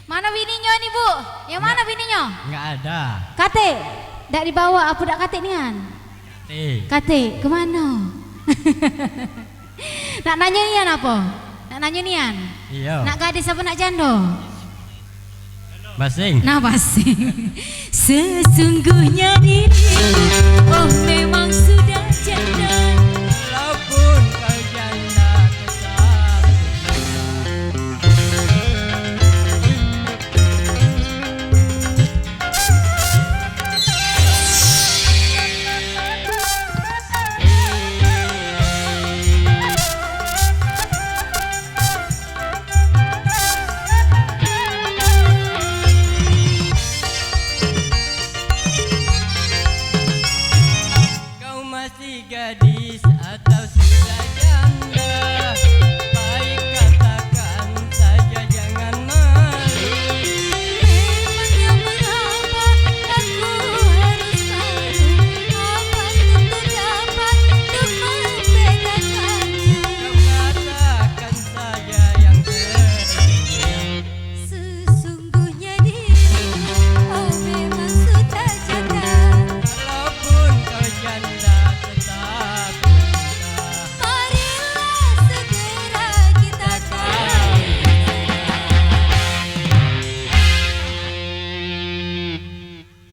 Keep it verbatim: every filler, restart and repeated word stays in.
Mano bininyo ni, Bu? Yang mano bininyo? Enggak ada. Katik, dak dibawa apo dak katik nian? Katik. Katik, kemano? Nak nanyo nian apo? Nak nanyo nian? Iyo. Nak gadis apo nak jando? Basing. Nah, basing. Sesungguhnya diriku, oh, memang sudah